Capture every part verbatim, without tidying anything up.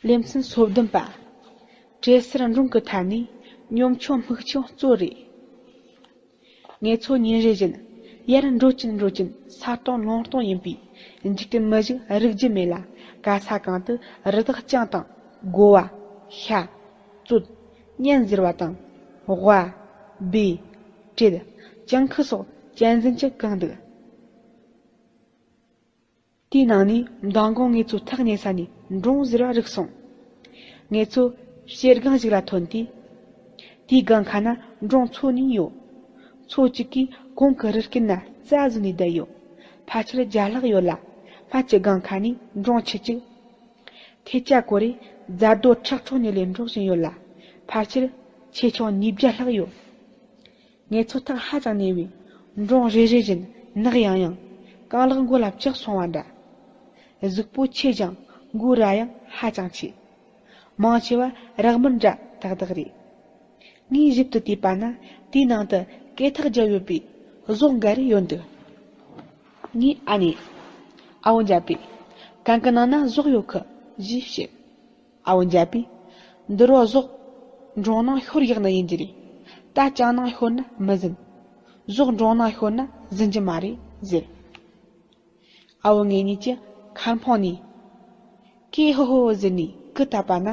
ལེ་ཚན་སོ་བདུན་པ། བྲེ་སེར་འབྲོང་གི་མཐའ་ནས་གཉོམ་ཆུང་སྨུག་ཆུང་གཙོ་རེད། ངེད་ཚོ་ཉིན་རེ་བཞིན་ཡར་འགྲོ་གིན་འགྲོ་གིན་ས་སྟོང་ལུང་སྟོང་ཡིན་པས། འཇིག་རྟེན་མི་ཞིག་རིག་རྒྱུ་མེད་ལ། ག་ས་གང་དུ་རི་དྭགས་རྐྱང་དང་དགོ་བ། ཤ། བཙོད། གཉན་ཟེར་བ་དང་། ཝ། སྦས། དྲེད། གྱང་ཁུ་སོགས་གཅན་གཟན་གྱིས་གང་འདུག་དེའི་ནང་ནས་མདང་དགོང་ངེད་ཚོ་ཐག་ཉེ་ས་ནས་འབྲོང་ཟེར་བ་རིག་སོང་། ངེད་ཚོ་བྱེ་སྒང་ཞིག་ལ་ཐོན་དུས། དེའི་སྒང་ཁ་ན་འབྲོང་ཚོ་གཉིས་ཡོད། ཚོ་གཅིག་གིས་གོང་གི་རི་སྐེད་ན་རྩྭ་ཟོས་ནས་བསྡད་ཡོད། ཕལ་ཆེར་བརྒྱ་ལྷག་ཡོད་ལ། སྨད་ཀྱི་སྒང་ཁ་ནས་འབྲོང་ཁྱུ་གཅིག་ཐེ་ཅ་ཀོ་རེ་རྫ་རྡོ་ཁྲག་ཁྲོག་ཉིད་ལས་འབྲོག་བཞིན་ཡོད་ལ། ཕལ་ཆེར་ཆེ་ཆུང་ཉིས་བརྒྱ་ལྷག་ཡོད། ངེད་ཚོ་ཐག་ཧ་ཅང་ཉེ་བས། འབྲོང་རེ་རེ་བཞིན་ནག་ཡང་ཡང་། རྐང་ལག་མགོ་ལ་བཅག་སོང་བ་འདྲ། གཟུགས་པོ་ཆེ་ཞིང་མགོའི་རྭ་ཡང་ཧ་ཅང་ཆེ། མང་ཆེ་བ་རག་དམར་འདྲ་ཏག་ཏག་རེད། ངས་ཞིབ་ཏུ་བལྟས་པ་ན་དེའི་ནང་དུ་སྐེ་ཐག་རྒྱབ་ཡོད་པའི་ཟོག་འགའ་རེ་ཡོད་འདུག་ངས་ཨ་ནེ། ཨ་བོ་འཇའ་པེ། གང་གི་ནང་ན་ཟོག་ཡོད་གི་ཞེས་བཤད། ཨ་བོ་འཇའ་པེ། འདི་རུ་ཟོག་འབྲོང་ནང་ཤོར་ཡག་ནི་ཡིན་གྱི་རེད། ད་གྱང་ནང་ཤོར་ན་མི་ཟིན། ཟོག་འབྲོང་ནང་ཤོར་ན་ཟིན་གྱི་མ་རེད་ཟེར། ཨ་བོ་ངེད་གཉིས་ཀྱི་ཁ་འཕང་ནས། ཀེ་ཧོ་ཧོ་ཟེར་ནས་སྐུ་བཏབ་པ་ན།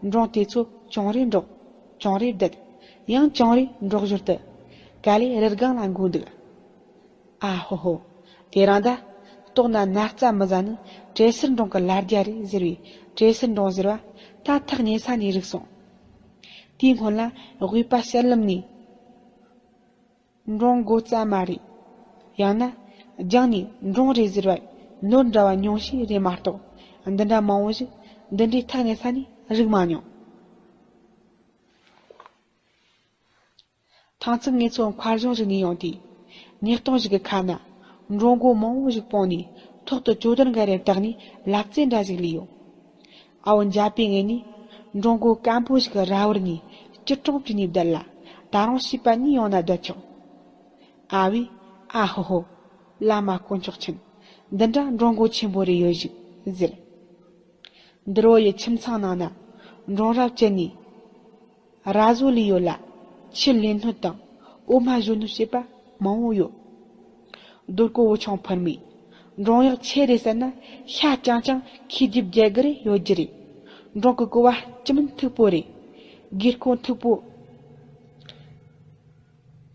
འབྲོང་དེ་ཚོ་གྱོང་རེ་འབྲོག་གྱོང་རེ་བསྡད། ཡང་གྱོང་རེ་འབྲོག་ཞོར་དུ། ག་ལེ་རི་སྒང་ལ་འགོ་འདུག་ཨ་ཧོ་ཧོ། དེ་རིང་ད། ལྟོགས་ན་ན་རྩྭ་མི་ཟ་ནི་བྲེ་སེར་འབྲོང་གི་ལ་རྒྱ་རེད་ཟེར་བས། བྲེ་སེར་འབྲོང་ཟེར་བ་ད་ཐག་ཉེ་ས་ནས་རིག་སོང་། དེའི་སྔོན་ལ་དབུས་པ་བཤད་ལམ་ནས་འབྲོང་མགོ་རྩྭ་མ་རེད། ཡང་ན་རྒྱང་ནས་འབྲོང་རེད་ཟེར་བ་ནོར་འདྲ་བ་ཉུང་ཤས་རེད་མ་གཏོགས། འདི་འདྲ་མང་བོ་ཞིག་འདི་འདྲའི་ཐག་ཉེ་ས་ནས་རིག་མ་མྱོང་། ཐང་ཚིག་ངེད་ཚོ་མཁར་གཞོང་ཞིག་ནས་ཡོང་དུས། ཉིས་སྟོང་ཞིག་གི་ཁ་ན་འབྲོང་མགོ་མང་བོ་ཞིག་སྤུངས་ནས། ཐོག་ཏུ་ཅོ་དར་འགའ་རེ་བཏགས་ནས་ལབ་རྩེ་འདྲ་ཞིག་ལས་ཡོད། ཨ་བོ་འཇའ་པེ་ངེད་གཉིས་འབྲོང་མགོ་སྐམ་པོ་ཞིག་གི་རྭ་བར་ནས་སྐྱིལ་ཀྲུང་བྲིས་ནས་བསྡད་ལ། ད་རུང་བྱིས་པ་གཉིས་ཡོང་ན་བསྡད་ཆོག་ཨ་བས། ཨ་ཧོ་ཧོ། བླ་མ་དཀོན་མཆོག་མཁྱེན། འདི་འདྲ་འབྲོང་མགོ་ཆེན་པོ་རེ་ཡོད་ཞིག་ཟེར། འདི་རུ་ཡི་ཁྱིམ་ཚང་ནང་ན་འབྲོང་རྭ་བཅད་ནས་རྭ་བཟོ་ལས་ཡོད་ལ། ཆུ་ལེན་སྣོད་དང་འོ་མ་བཞོ་སྣོད་བྱེད་པ་མང་བོ་ཡོད། རྡོ་རྐོ་བུ་ཆུང་ཕུར་མས། འབྲོང་གཡག་ཆེ་རེད་ཟེར་ན་ཤ་རྐྱང་རྐྱང་ཁེ་རྒྱུ་བརྒྱད་དགུ་རེ་ཡོད་རྒྱུ་རེད། འབྲོང་གི་ཀོ་བ་སྤྱི་མིན་མཐུག་པོ་རེད། སྒེར་ཁོང་མཐུག་པོ།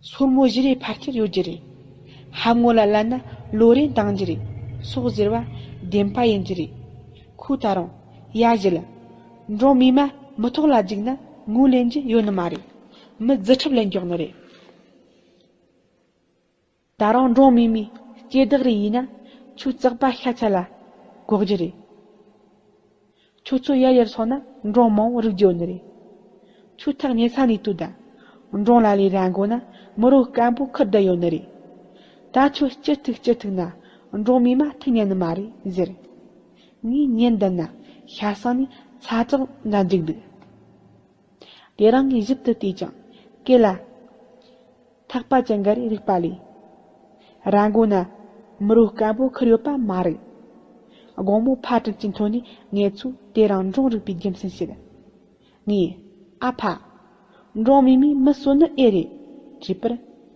སོར་མོ་བཞི་རེ་ཕལ་ཆེར་ཡོད་རྒྱུ་རེད། ཧམ་ངོ་ལ་ལབ་ན་ལོ་རེ་འདང་རྒྱུ་རེད། སོགས་ཟེར་བ་བདེན་པ་ཡིན་རྒྱུ་རེད། ཁོས་ད་རུང་ཡ་བཞི་ལ། འབྲོང་མིག་དམར་མི་ཐོག་ལ་རྒྱུག་ན་ངོ་ལེན་རྒྱུ་ཡོད་ནི་མ་རེད། མི་རྫུ་འཕྲུལ་ལས་མགྱོགས་ནི་རེད། ད་རུང་འབྲོང་མིག་དམར་སྐྱེ་བདག་རེ་ཡིན་ན་ཁྱོད་ཙག་པ་ཤ་ཚ་ལ་གོག་རྒྱུ་རེད། ཁྱོད་ཚོ་ཡར་ཡར་སོང་ན་འབྲོང་མང་བོ་རིག་རྒྱུ་ཡོད་ནི་རེད། ཁྱོད་ཐག་ཉེ་ས་ནས་ལྟོས་དང་། འབྲོང་ལ་ལའི་ར་མགོ་ན་མི་རོ་སྐམ་པོ་ཁུར་བསྡད་ཡོད་ནི་རེད། ད་ཁྱོད་སྐྱིད་ཐུག་སྐྱིད་ཐུག་ན་འབྲོང་མིག་དམར་ཐུག་ཉན་ནི་མ་རེད་ཟེར། ངས་ཉན་བསྡད་ན་ཤ་སང་ནས་ཚ་ཙག་འདྲ་འཇིག་འདུག་དེ་རིང་ངས་ཞིབ་ཏུ་བལྟས་ཀྱང་སྐེ་ལ་ཐག་པ་ཅན་འགའ་རེ་རིག་པ་ལས། ར་མགོ་ན་མི་རོ་སྐམ་པོ་ཁུར་ཡོད་པ་མ་རིག་དགོང་མོ་ཕ་དྲིན་ཅན་ཐོན་ནས་ངེད་ཚོས་དེ་རིང་འབྲོང་རིག་པའི་རྒྱུ་མཚན་བཤད། ངས། ཨ་ཕ། འབྲོང་མིག་དམར་མི་གསོད་ནི་ཨེ་རེད། དྲིས་པར།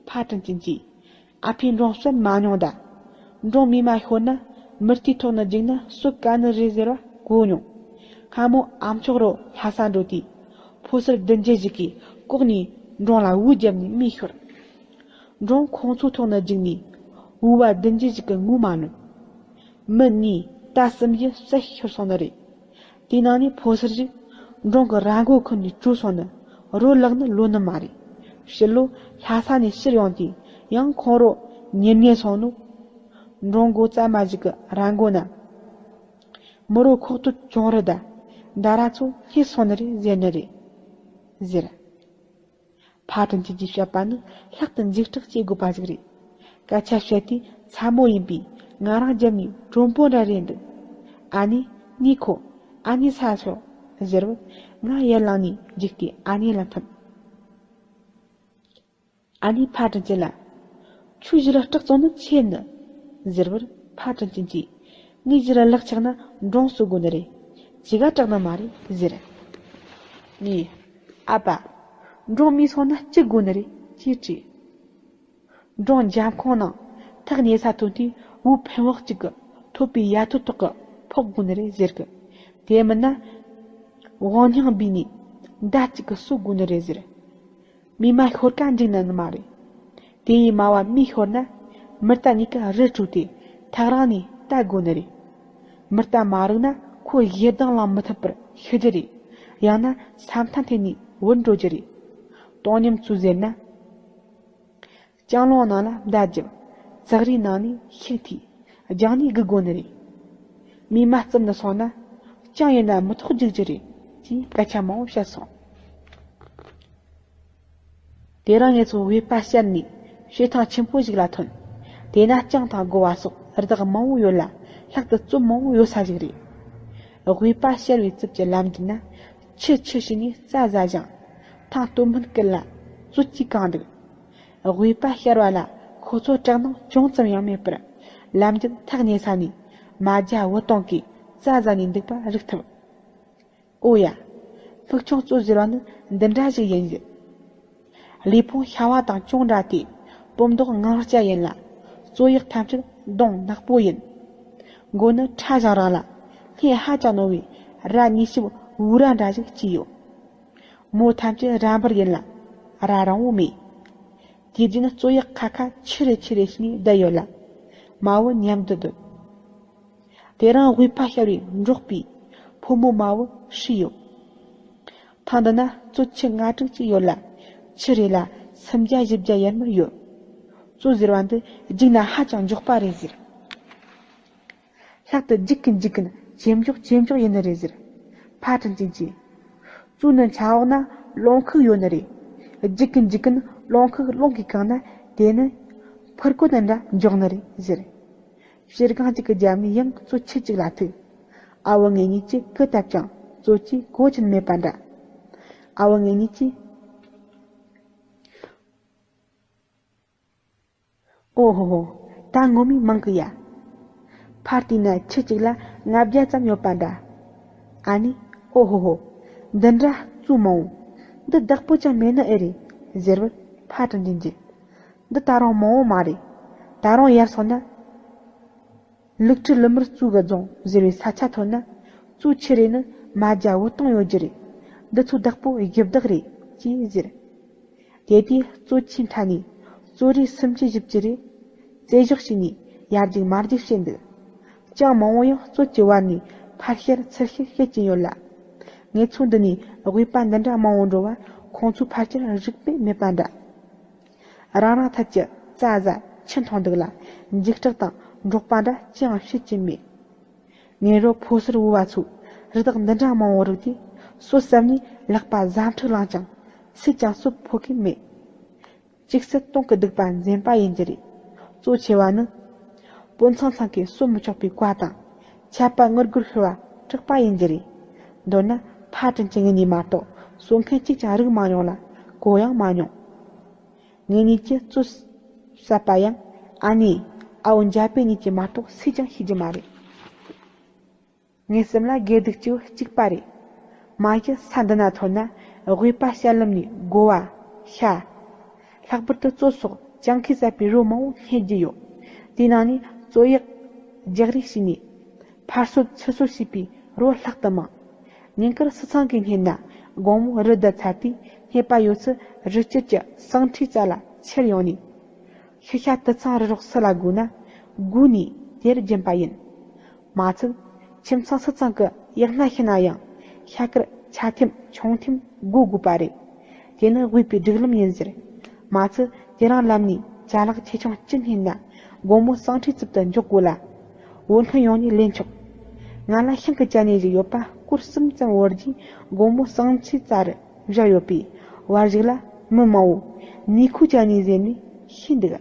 ཕ་དྲིན་ཅན་གྱིས། ཨ་ཕས་འབྲོང་གསོད་མ་མྱོང་ད། འབྲོང་མིག་དམར་ཤོར་ན་མུར་ཐིག་ཐོག་ནས་རྒྱུག་ན་གསོད་དཀའ་ནི་རེད་ཟེར་བ་གོ་མྱོང་། སྔ་མོ་ཨ་མཆོག་རུ་ལྷ་ས་འགྲོ་དུས། ཕོ་གསར་བདུན་བརྒྱད་ཞིག་གིས་ལྐོག་ནས་འབྲོང་ལ་འུར་བརྒྱབ་ནས་རྨས་ཤོར། འབྲོང་ཁོང་ཚོའི་ཐོག་ནས་རྒྱུག་ནས། འུར་བ་བདུན་བརྒྱད་ཞིག་གི་ངོ་མ་ནོན། མི་གཉིས་རྟ་གསུམ་བཞི་བསད་ཤོར་སོང་ནི་རེད། དེའི་ནང་ནས་ཕོ་གསར་ཞིག་འབྲོང་གི་རྭ་མགོ་ཁུར་ནས་བྲོས་སོང་ནི། རོ་ལངས་ནི་ལོ་ནི་མ་རེད། ཕྱི་ལོ་ལྷ་ས་ནས་ཕྱིར་ཡོང་དུས་ཡང་ཁོང་རོ་ཉེར་ཉེར་སོང་ནོ། འབྲོང་མགོ་རྩྭ་མ་ཞིག་གི་རྭ་མགོ་ན། མི་རོ་ཁོག་སྟོད་གྱོང་རིས་དང་མདའ་ར་ཚོ་རྙེད་སོང་ནི་རེད་ཟེར་ནི་རེད། ཟེར། ཕ་དྲིན་ཅན་གྱིས་བཤད་པ་ནི་ལྷག་ཏུ་འཇིགས་སྐྲག་སྐྱེ་དགོས་པ་ཞིག་རེད། སྐད་ཆ་བཤད་དུས་ཚ་མོ་ཡིན་པས་ང་རང་རྒྱབ་ནས་གྲོམ་པོ་འདྲ་རེད་འདུག་ཨ་ནེ། ནི་ཁོ། ཨ་ནེ་ས་ཤོག་ཟེར་བར་ང་ཡར་ལངས་ནས་འཇིགས་ཏེ་ཨ་ནེ་ལ་འཐམས། ཨ་ནེ་ཕ་དྲིན་ཅན་ལ། ཁྱོད་གཞི་ལ་སྐྲག་བཙོང་ནི་ཆེ་ནི། ཟེར་བར་ཕ་དྲིན་ཅན་གྱིས། ངའི་གཞི་ལ་ལག་ཆགས་ན་འབྲོང་གསོད་དགོས་ནི་རེད། ཅི་ག་སྐྲག་ནི་མ་རེད་ཟེར། ངས། ཨ་ཕ། འབྲོང་རྨས་སོང་ན་ཅི་དགོས་ནི་རེད་ཅེས་དྲིས། འབྲོང་འཇམ་ཁོང་ནང་ཐག་ཉེ་ས་ཐོན་དུས་བོའུ་ཕུན་བག་ཅིག་གི་ཐོད་པའི་ཡ་ཐོད་ཐོག་གི་ཕོག་དགོས་ནི་རེད་ཟེར་གི། དེ་མིན་ན། དབང་སྙིང་སྦས་ནས་མདའ་གཅིག་གི་གསོད་དགོས་ནི་རེད་ཟེར། རྨས་མ་ཤོར་ཀ་འགྲིག་ནི་མ་རེད། དེ་ཡི་མ་བ་རྨས་ཤོར་ན་མི་རྟ་གཉིས་ཀ་རི་བྲོས་ཏེ་ཐག་རིང་ནས་བལྟ་དགོས་ནི་རེད། མི་རྟ་མ་རིག་ན་ཁོ་ཞེ་སྡང་ལངས་མི་ཐུབ་པར་ཤི་རྒྱུ་རེད། ཡང་ན་ས་མཐའ་འཐེན་ནས་བུད་འགྲོ་རྒྱུ་རེད། དོ་མཉམ་ཚོས་ཟེར་ན། ལྕང་ལོང་ནང་ལ་མདའ་རྒྱབ། ཙག་རིའི་ནང་ནས་ཤིག་ཐིག་རྒྱང་ནས་སྒུག་དགོས་ནི་རེད། རྨས་མ་བརྩིབས་ནས་སོང་ན། ལྕང་ཡིན་ན་མི་ཐོག་རྒྱུག་རྒྱུ་རེད་ཅེས་སྐད་ཆ་མང་བོ་བཤད་སོང་། དེ་རིང་ངེད་ཚོ་དབུས་པ་ཤར་ནས་བྱེ་ཐང་ཆེན་པོ་ཞིག་ལ་ཐོན། དེ་ན་ལྕང་དང་དགོ་བ་སོགས་རི་དྭགས་མང་བོ་ཡོད་ལ། ལྷག་ཏུ་རྩྭ་མང་བོ་ཡོད་ས་ཞིག་རེད། དབུས་པ་ཤར་བའི་རྩིབས་ཀྱི་ལམ་འདི་ན་ཆུ་ཆུ་བྱས་ནས་རྩྭ་ཟ་ཞིང་། ཐང་སྟོད་སྨད་ཀུན་ལ་རྩྭ་སྐྱེས་གང་འདུག། དབུས་པ་ཤར་བ་ལ་ཁོ་ཚོ་སྐྲག་སྣང་ཅུང་ཙམ་ཡང་མེད་པར། ལམ་འདི་ཐག་ཉེ་ས་ནས་མ་རྒྱ་བུ་སྟོང་གིས་རྩྭ་ཟ་ནས་འདུག་པ་རིག་ཐུབ། ཨོ་ཡ། སྨུག་ཆུང་རྩྭ་ཟེར་བ་ནི་འདི་འདྲ་ཞིག་ཡིན་ཟེར། ལུས་ཕུང་ཤ་བ་དང་ཅུང་འདྲ་སྟེ། སྤུ་མདོག་ངང་སྐྱ་ཡིན་ལ། རྩྭ་ཡག་ཐམས་ཅད་མདོག་ནག་པོ་ཡིན། མགོ་ནི་ཕྲ་ཞིང་རིང་ལ། སྣེ་ཧ་ཅང་རྣོ་བའི་རྭ་ཉིས་ཤིབ་བུ་རྭ་འདྲ་ཞིག་སྐྱེས་ཡོད། མོ་ཐམས་ཅད་རྭ་འབུར་ཡིན་ལ། རྭ་རིང་བོ་མེད། དེ་རྗེས་ནི་རྩྭ་ཡག་ཁ་ཁ་ཆི་རེ་ཆི་རེ་བྱས་ནས་བསྡད་ཡོད་ལ། མ་བུ་མཉམ་དུ་སྡོད། དེ་རིང་དབུས་པ་ཤར་བའི་འབྲོག་པའི་ཕོ་མོ་མ་བུ་བསྲེས་ཡོད། ཐང་འདི་ན་རྩྭ་ཆུ་ལྔ་དྲུག་ཅིག་ཡོད་ལ། ཆུ་རེ་ལ་སུམ་བརྒྱ་བཞི་བརྒྱ་ཡར་མར་ཡོད། རྩྭ་ཟེར་བ་འདི་རྒྱུག་ན་ཧ་ཅང་མགྱོགས་པ་རེད་ཟེར། ལྷག་ཏུ་རྒྱུག་གིན་རྒྱུག་གིན་ཇེ་མགྱོགས་ཇེ་མགྱོགས་ཡིན་ནི་རེད་ཟེར། ཕ་དྲིན་ཅན་གྱིས། རྩྭ་ནི་ཆུ་འོག་ན་རླུང་ཁུག་ཡོད་ནི་རེད། རྒྱུག་གིན་རྒྱུག་གིན་རླུང་ཁུག་རླུང་གིས་བཀང་ན་དེ་ནི་ཕུར་རྒོད་འདྲ་མགྱོགས་ནི་རེད་ཟེར། བྱེ་སྒང་གཅིག་གི་རྒྱབ་ནས་ཡང་རྩྭ་ཆུ་གཅིག་ལ་ཐུག། ཨ་བུ་ངེད་གཉིས་ཀྱིས་གུ་བཏབ་ཀྱང་རྩྭ་ཆུ་གོ་ཅིན་མེད་པ་འདྲ། ཨ་བུ་ངེད་གཉིས་ཀྱིས། ཨོ་ཧོ་ཧོ། ད་ངོ་མས་མང་གི་ཡ། ཕར་བལྟས་ན་ཆུ་གཅིག་ལ་ལྔ་བརྒྱ་ཙམ་ཡོད་པ་འདྲ། ཨ་ནི། ཨོ་ཧོ་ཧོ། འདི་འདྲ་རྩྭ་མང་བོ། འདི་བདག་པོ་ཅང་མེད་ནི་ཨེ་རེད་ཟེར་བར་ཕ་དྲིན་ཅན་གྱིས། འདི་ད་རུང་མང་བོ་མ་རེད། ད་རུང་ཡར་སོང་ན། ལུག་ཁྲི་ལི་མུར་རྩྭ་གི་རྫོང་ཟེར་བའི་ས་ཆ་ཐོན་ན། རྩྭ་ཆུ་རེ་ནི་མ་རྒྱ་བུ་སྟོང་ཡོད་རྒྱུ་རེད། འདི་ཚོ་བདག་པོ་གཞི་བདག་རེད་ཅེས་ཟེར། དེ་དུས་རྩྭ་ཆུའི་འཁྲབ་ནས་རྩྭ་རིགས་སུམ་ཅུ་བཞི་བཅུ་རེ་རྩེ་གཞོགས་བྱས་ནས་ཡར་རྒྱུག་མར་རྒྱུག་བྱས་འདུག། ལྕང་མང་བོ་ཡང་རྩྭ་ཆུའི་བར་ནས་ཕར་ཤར་ཚུར་ཤར་བྱེད་ཀྱིན་ཡོད་ལ། ངེད་ཚོ་འདི་ནས་དབུས་པ་འདི་འདྲ་མང་བོ་འགྲོ་བ་ཁོང་ཚོའི་ཕལ་ཆེར་རིག་པས་མེད་པ་འདྲ། རང་རང་ཐད་ཀྱི་རྩྭ་ཟ་ཆུ་འཐུང་འདུག་ལ། འཇིགས་སྐྲག་དང་འདྲོག་པ་འདྲ་ཅི་ཡང་བྱེད་ཀྱིན་མེད། ངའི་རོ་ཕོ་སར་བུ་བ་ཚོས་རི་དྭགས་འདི་འདྲ་མང་བོ་རིག་དུས་སོ་བསམ་ནས་ལག་པ་ཟ་འཕྲུག་ལངས་ཀྱང་སུས་ཀྱང་གསོད་ཕོད་ཀྱི་མེད། ཅིག་སྲིད་སྟོང་གི་སྡིག་པ་འཛེམ་པ་ཡིན་རྒྱུ་རེད། གཙོ་ཆེ་བ་ནི། སྤུན་ཚང་ཚང་གིས་གསོད་མི་ཆོག་པའི་བཀའ་དང་། ཆད་པ་ངུར་སྒུར་ཤོར་བ་དྲག་པ་ཡིན་རྒྱུ་རེད། མདོར་ན་ཕ་དྲིན་ཅན་ངེད་གཉིས་མ་གཏོགས་གསོད་མཁན་གཅིག་ཀྱང་རིག་མ་མྱོང་ལ་གོ་ཡང་མ་མྱོང་། ངེད་གཉིས་ཀྱིས་རྩྭ་བསད་པ་ཡང་ཨ་ནེ་ཨ་བོ་འཇའ་པེ་གཉིས་ཀྱིས་མ་གཏོགས་སུས་ཀྱང་ཤེས་རྒྱུ་མ་རེད། ངའི་སེམས་ལ་དགེ་སྡིག་སྐྱེ་བོ་གཅིག་པ་རེད། མ་གཞི་ས་འདི་ན་ཐོན་ན་དབུས་པ་ཤར་ལམ་ནས་དགོ་བ་ཤ། ལྷག་པར་དུ་རྩྭ་སོགས་སྤྱང་ཁས་བསད་པའི་རོ་མང་བོ་རྙེད་རྒྱུ་ཡོད། དེའི་ནང་ནས་རྩྭ་ཡག་རྒྱག་རེས་བྱས་ནས་ཕར་གསོད་ཚུར་གསོད་བྱས་པའི་རོ་ལྷག་ཏུ་མང་། ཉིན་དཀར་སི་ཚང་གིས་རྙེད་ན་དགོང་མོ་རི་བསྡད་ཚར་དུས་རྙེད་པ་ཡོད་ཚད་རི་དཀྱིལ་གྱི་ཟངས་ཁྲིའི་རྩ་ལ་ཁྱེར་ཡོང་ནས། ཤི་ཤ་དུད་ཚང་རི་རོགས་སུ་ལ་དགོས་ན་སྒུག་ནས་དེར་སྦྱིན་པ་ཡིན། མ་ཚད་ཁྱིམ་ཚང་སི་ཚང་གི་ཡག་སྣ་ཤི་ན་ཡང་ཤ་དཀར་ཆ་ཐིམ་ཆུང་ཐིམ་དགོས་དགོས་པ་རེད། དེ་ནི་དབུས་པའི་སྒྲིག་ལམ་ཡིན་ཟེར། མ་ཚད་དེ་རིང་ལམ་ནས་ཅ་ལག་ཆེ་ཆུང་ཅི་རྙེད་ན་དགོང་མོ་ཟངས་ཁྲིའི་རྩིབ་ཏུ་འཇོག་དགོས་ལ། བོར་མཁན་ཡོང་ནས་ལེན་ཆོག། ང་ལ་ཤིང་གི་ཅ་ནེ་ཞིག་ཡོད་པ་སྐོར་གསུམ་ཙམ་བོར་རྗེས་དགོང་མོ་ཟངས་ཁྲིའི་རྩ་རུ་བཞག་ཡོད་པས་བར་ཞིག་ལ་མི་མང་བོ་ནི་ཁུ་ཅ་ནེ་ཟེར་ནས་ཤི་འདུག།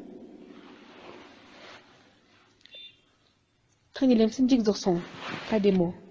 ཐེངས་གཉིས་ལེ་ཚན་མཇུག་རྫོགས་སོང་། ད་བདེ་མོ།